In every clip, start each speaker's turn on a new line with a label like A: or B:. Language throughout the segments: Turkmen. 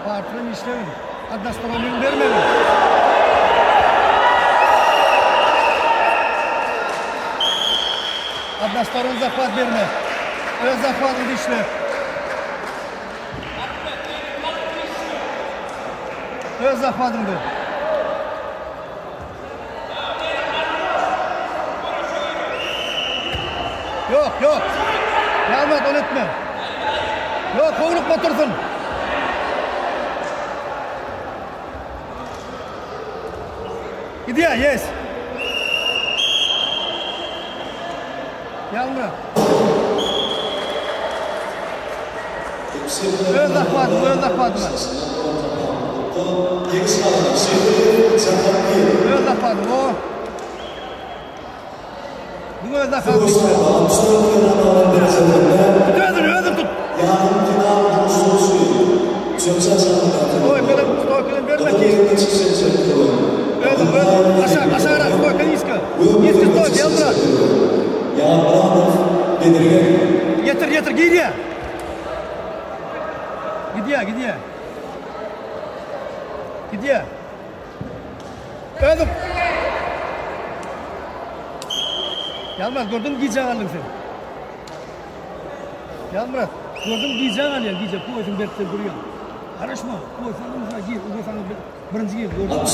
A: Partram işlegin. Adnastoronlygyny bermegin. Adnastoron zahwat berme. Öz zahwatyňda işle. Öz zahwatyňda. Ýok, ýok. Ýalmaz, ony etme. Ýok, howlukma otursyn. Gidýär, yes. Ýalmaz. Öz zahwatyň, öz zahwatyňa. Öz zahwatyň, o. Diňe öz zahwatyň işle. Tut özüni, özüni tut. Stoýkadan, stoýkadan berme ki. Özüň, özüň. Aşak, aşagrak, stoýka niska. Niska stoýka, ýalmyrat. Getir, getir, girýär. Gidýär, gidýär. Gidýär. Özüm. Ýalmaz, gördüňmi gijä galdyň sen. Ýalmyrat, gördüňmi gijä galýan, gije poýasyň berip sen durýaň. Garaşma, poýas aldyň, gir, ugur saňa birinji girdi, gördüňmi?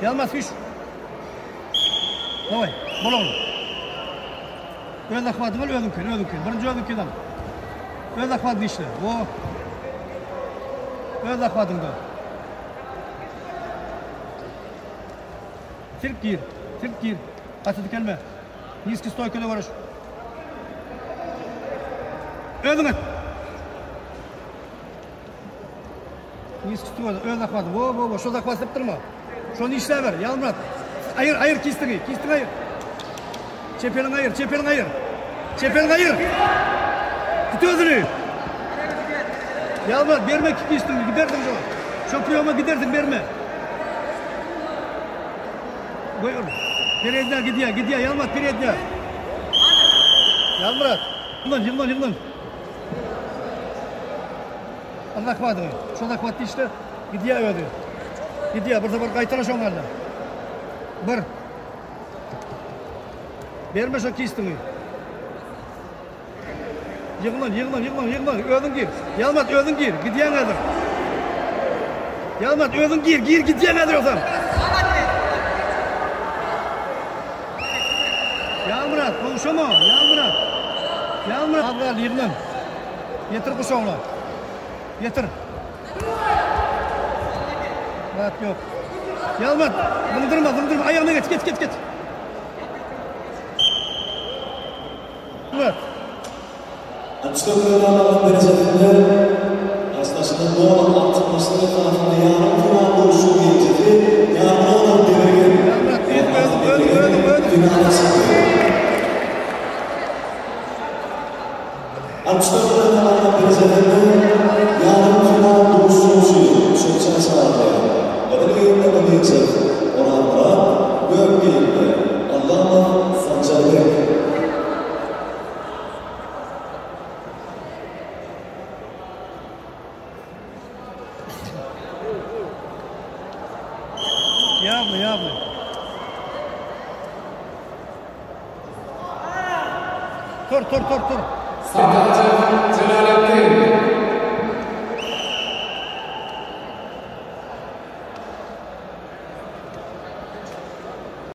A: Ýalmaz, süýş. Daway, bol oglum. Öz ahwadyň al, özüňkini, özüňkini. Birinji özüňkini al. Öz ahwadyňy işle. Wo. Öz ahwadyňda. Sirk gir, sirk gir. Gaty dikelme. Niski stoýkada göreş. Özüň et. Niski stoýkada öz ahwadyň. Wo, wo, wo, şo zahwat sypdyrma. Şony işläber, Ýalmyrat. Aýyr, aýyr kistiňi, kistiňi aýyr. Çep eliňi aýyr, çep eliňi aýyr. Çep eliňi aýyr. Tut özüni. Ýalmyrat, berme kistiňi, gidersiň şo. Şo priýoma gidersiň, berme. Goý ur. Perednä gidýär, gidýär, Ýalmyrat, perednä. Ýalmyrat, ýygnan, ýygnan, ýygnan. Al zahwadyňy. Şo zahwatda işle. Gidýär özi. Gidýär. Bir sapar gaýtala şoň ýaly. Bir. Berme şo kistiňi. Ýygnan, ýygnan, ýygnan, ýygnan. Özüň gir. Ýalmat özüň gir. Gidýäň häzir. Ýalmat özüň gir, gir gidýäň häzir ýogsam. Ýalmyrat, gowşama, Ýalmyrat. Ýalmyrat, az galdy, ýygnan. Getir guşagyna. Getir. Zat ýok. Ýalmaz, zyňdyrma, zyňdyrma. Aýagyna geç, geç, geç, geç. Murat.
B: 64 kilogram agram derejesinde garşydaşyndan doly artykmaçlyk esasynda ýarym final duşuşygyň ýeňijisi Ýarmyradow Demirgen
A: Ýalmaz, özüň, özüň, özüň, özüň.
B: Finala çykdy. 64 kilogram agram derejesinde ýarym final duşuşygy üçin çökçä çagyrylýar. Gyzyl geýimde Gylyjow Orazmyrat, gök geýimde Allamow Sanjarbek.
A: Ýagly, ýagly. Tur, tur, tur, tur.